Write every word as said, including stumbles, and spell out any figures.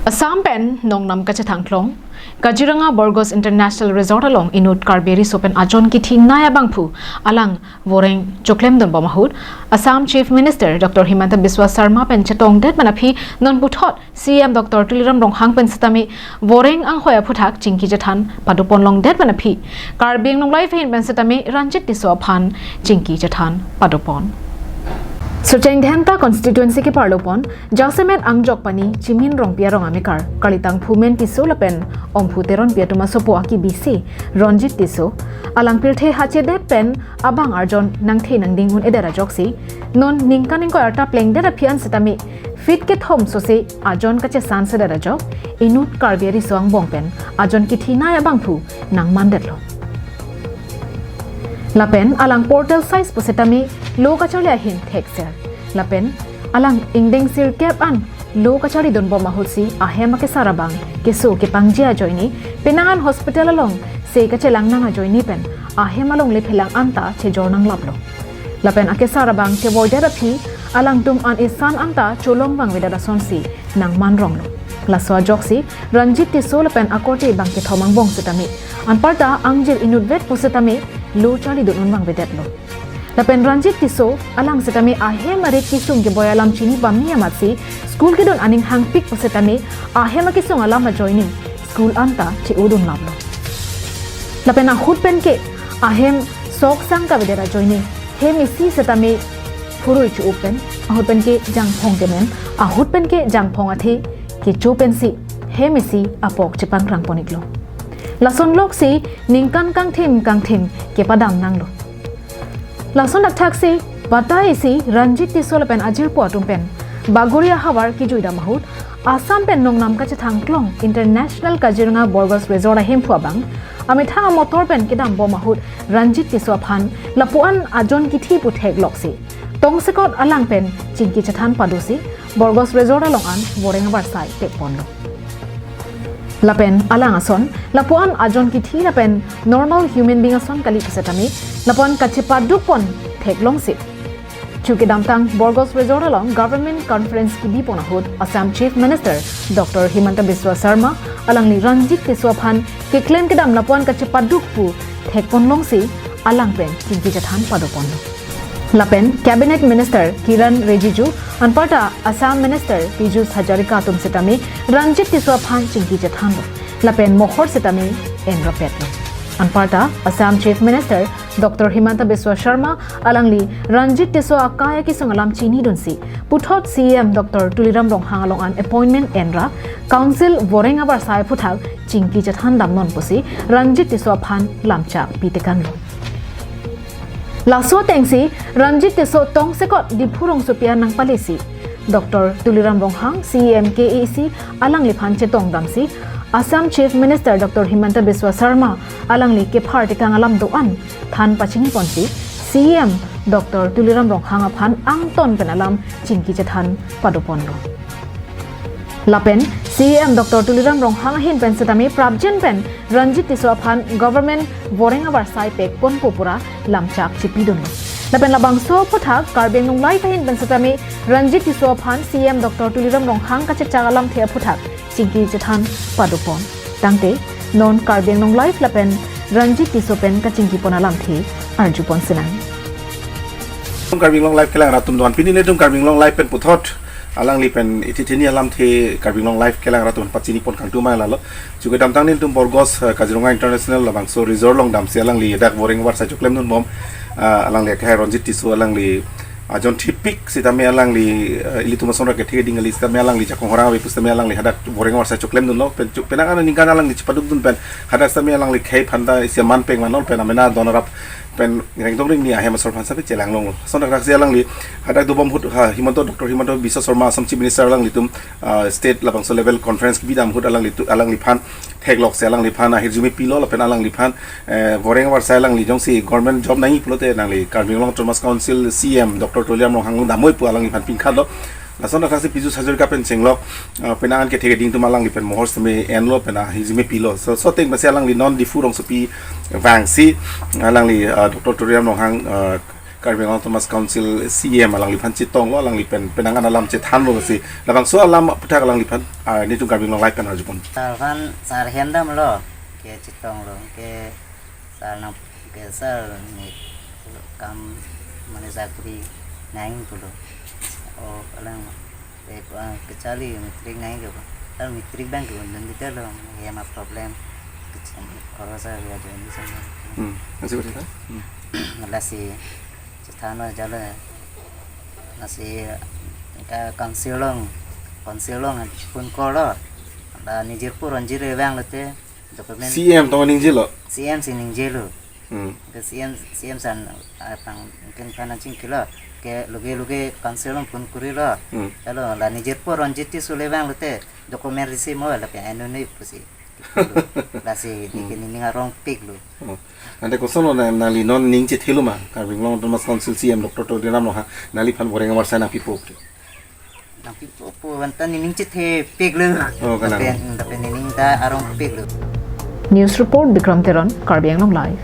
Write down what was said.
Assam pen nongnam kachethang klong Kaziranga Borgos International Resort along inut Karbi riso pen ajon kithi nai abangphu alang voreng choklem dunbom ahut Assam Chief Minister Doctor Himanta Biswa Sarma pen chetongdet pen aphi non puthot C E M Doctor Tuliram Ronghang pen setame voreng anghoi aphuthak chingki chethan padopon longdet pen aphi Karbi Anglong Live ahin pen setame Ranjit Tisso aphan chingki chethan padopon. Socheng Dhenta constituency keparlopon jasemet angjok pani Chimin Rongpi arong amekar kalitang Phumen Tisso lapen Omphu Teronpi atum asopo akibisi Ranjit Tisso alang pirthe hachedet pen abang arjon nangthe nangding un-edet ajoksi non ningkan ingkoi arta plengdet aphi an setame feet kethom sose ajon kachesan sedet ajok inut Karbi ariso angbong pen ajon kithi nai abangphu nangmandetlo. Lapen alang portal size pu setame lo kacharli ahin thekser. Lapen alang ingdeng sirkep an lo kacharli dunbom ahutsi ahem akesar abang keso kepangji ajoine penang an hospital along se kachelang nang ajoine pen ahem alongle phelang anta chejor nanglaplo. Lapen akesar abang chevordet aphi alangtum an isan anta cholong vangvedet asonsi nangmanronglo. Laso ajoksi Ranjit Tisso lapen akorte bang kethom angbong setame anparta angjir inutvet pu setame lo charlidun un vangvedetlo. Lapen Ranjit Tisso alang setame ahem arit kisung keboi alam chini pame amatsi school kedun aning hangpik pu setame ahem akisung alam ajoine school anta che-odunlaplo. Lapen ahut penke ahem sok sang kavedet ajoine hem isi setame phurui chu-up pen ahut penke jangphong kemen ahut penke jangphong athe kecho pensi hem isi apok chepangrang poniklo. Lason loksi ningkan kangthim kangthim kepadam nanglo. Lason dakthaksi batai isi Ranjit Tisso lapen ajirpo atum pen Bagoria havar kijuidam ahut Assam pen nongnam kachethang klong International Kaziranga Borgos Resort ahemphu abang amethang amotor pen kedambom ahut Ranjit Tisso aphan lapuan ajon kithi pu thekloksi tongsekot alang pen chingki chethan padosi Borgos Resort along an voreng avarsai pekponlo. Lapen alang ason lapuan ajon kithi lapen normal human being ason kali pu setame lapuan kachepadukpon theklongsi chu kedamtang Borgos Resort along Government Conference kibipon ahut Assam Chief Minister Doctor Himanta Biswa Sarma alangli Ranjit Tisso aphan keklem kedam lapuan kachepaduk pu thekponlongsi alang pen chingki chethan padoponlo. Lapen Cabinet Minister Kiren Rijiju anparta Assam Minister Pijush Hazarika atum setame Ranjit Tisso aphan chingki chethanlo. Lapen mohor setame enrapetlo. Anparta Assam Chief Minister Doctor Himanta Biswa Sarma alangli Ranjit Tisso akai akisung alam chinidunsi puthot C E M Doctor Tuliram Ronghang along an appointment enra Council voreng avarsai aphuthak chingki chethan damnon pusi Ranjit Tisso aphan lamchak pitekanlo. Laso atengsi Ranjit Tisso tongsekot Diphu rongsopi an nangpalesi Doctor Tuliram Ronghang C E M K A C alangliphan chetongdamsi Assam Chief Minister Doctor Himanta Biswa Sarma alangli kephar tekang alam do-an than pachiniponsi C E M Doctor Tuliram Ronghang aphan angton pen alam chingki chethan padoponlo. Lapen C E M Doctor Tuliram Ronghang ahin pen setame prapjin pen Ranjit Tisso aphan government voreng avarsai pekponpo pura lamchak chipidunlo. Lapen labangso aphuthak Karbi Anglong Live ahin pen setame Ranjit Tisso aphan C E M Doctor Tuliram Ronghang kachechak alamthe aphuthak chingki chethan padopon. Tangte non Karbi Anglong Live lapen Ranjit Tisso pen kachingkipon alamthe arjupon sinang. Karbi Anglong Live kelang rat atum do-an, pini nelitum Karbi Anglong Live pen puthot alangli pen ithithini alamthe Karbi Anglong Live kelang rat atum pachinipon kangtung ma lalo. Chu kedamtang nelitum Borgos, eh, Kaziranga International labangso resort along damsi alangli dak voreng avarsai choklemdunbom, ah, alangli akhai Ranjit Tisso alangli ajon thipik setame alangli, eh, ilitum ason ra kethe keding kali setame alangli jakong horang ave pu setame alangli hadak voreng avarsai choklemdunlo pen chu penang an ningkan alangli chepadukdun pen hadak setame alangli khei phanta isi aman peng manol pen amena don arap pen rengdong ringni ahem asor aphan sabi chelanglonglo. Lason dakthaksi alangli hadak dobom ahut ha Himanta, Doctor Himanta Biswa Sarma Assam Chief Minister alanglitum, ah, state labangso level conference kibidam ahut alanglitu alangliphan thekloksi alangliphan ahirjume pilo lapen alangliphan, eh, voreng avarsai alangli jongsi government job nangji pulote nangli Karbi Anglong Autonomous Council C E M Doctor Tuliram Ronghang along damnoi pu alangliphan pinkhatlo. Lason dakthaksi Pijush Hazarika pen chenglok, ah, penang an kethe keding atum alangli pen mohor setame enlo pen ahirjume pilo. So, laso ateng pensi alangli non Diphu rongsopi vangsi alangli, ah, Doctor Tuliram Ronghang, ah, Karbi Anglong Autonomous Council C E M alangliphan chetonglo, alangli pen penang an alam chethanlo si. Labangso alam aphuthak alangliphan, ah, nelitum Karbi Anglong Live pen arjupon. Sar aphan, sar hem damlo, ke chetonglo, ke sar nang, ke sar ne kam mane sakuri nang pulo. O alang, eh, ah, kacharli matric nang ke ba. Sar matric abang ke undun di telo, ya ma problem. Kecil, khorosa ya jadi sama. Hmm. Masih bercerita? Hmm. Lasi chethanlo jalo. Lasi ka council along, council along phone call lo. La nijirpo Ronjit le vanglote document. C M tong ningjelo. C M si ningjelo. Hmm. Ke C M, C M san apang mungkin kana chingkilo. Ke luge luge council along phone kurilo. Hmm. Jalo la nijirpo Ronjit Tisso le vanglote document receive mo lapen anu nui pusi. Lasi Hmm. neke nening arongpiklo. Hmm. Ante kosonlo na, nangli non ning chethelo ma, Karbi Anglong Autonomous Council C M Doctor Tuliram Ronghang nangliphan boreng amar sa nangpipo. Nangpipo pu anta nening chethepiklo. Oh, kalang. Lapen, lapen nening ta arongpiklo. News report, Bikram Teron, Karbi Anglong Live.